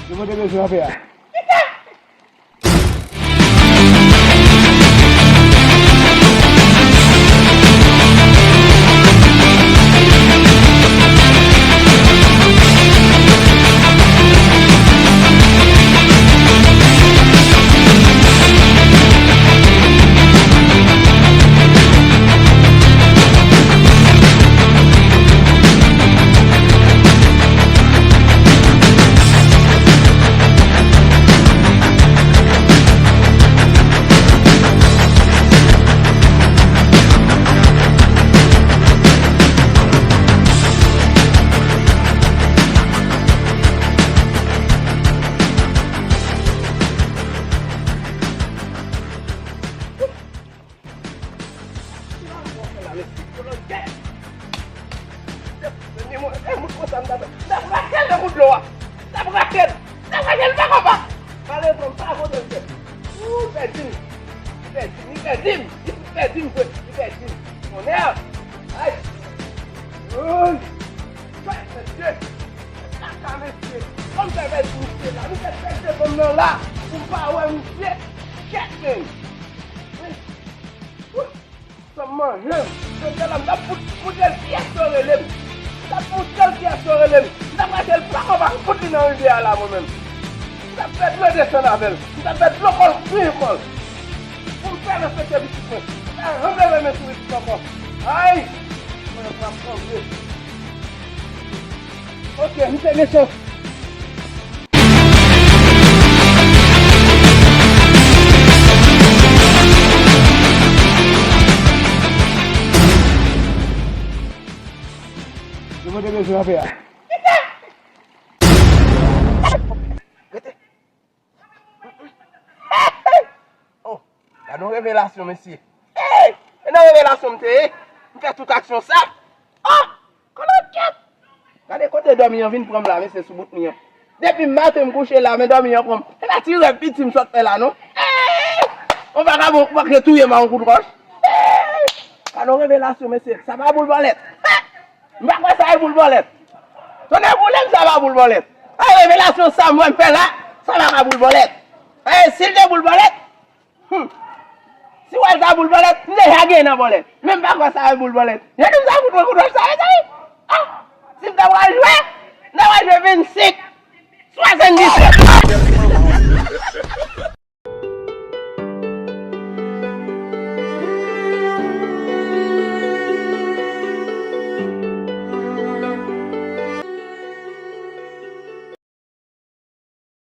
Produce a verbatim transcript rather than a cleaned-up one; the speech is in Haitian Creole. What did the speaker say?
Yo pote bezwen anpè a. Kaka, mesye. Kòm sa fè di misye la, misye fè de kòm nan la. Pou m pa wè misye. Kèt, men. Sa manje m. Jodi a la, m t ap fout, fout el kiyès yo rele m. M t ap fout el kiyès yo rele m. M t ap rache l plak anba, m fout li nan rivyè a la, mwen menm. M t ap fè dlo desann avè l. M t ap fè dlo kò l, kwi kò l. Pou m fè respekte pitit mwen. M pa janm leve men sou pitit mwen ankò. Ay! Mwen pran kòve. Ok, m te mechan. Yo pote bezwen anpè a. Rete. Oh, gade yon revelasyon, mesye. Hey! E nan revelasyon m te ye. M fè tout aksyon sa. Oh! Kòlòkyèt! Gade kote dòmi an vin pran m la, mesye, sou bout mi an. Depi maten m kouche la, men dòmi an pran m. Se pa ti rèv piti m sot fè la, non. Hey! On vagabon k manke touye m a yon kout wòch. Hey! Gade yon revelasyon, mesye. Sa pa boul bòlèt. Hey! M pa kwè sa e boul bòlèt. Tonnè boule m, sa pa boul bòlèt. Ay, revelasyon sa m wè m fè la, sa pa ka boul bòlèt. Ay, si l te boul bòlèt, hmm. Si w wè l ta boul bòlèt, m deja gen nan bòlèt. Men m pa kwè sa e boul bòlèt. Jan nou sa fout mwen kout wòch sa, mezanmi. Ah, si m ta pral jwe, m ta pral jwe vennsenk. Swasanndis.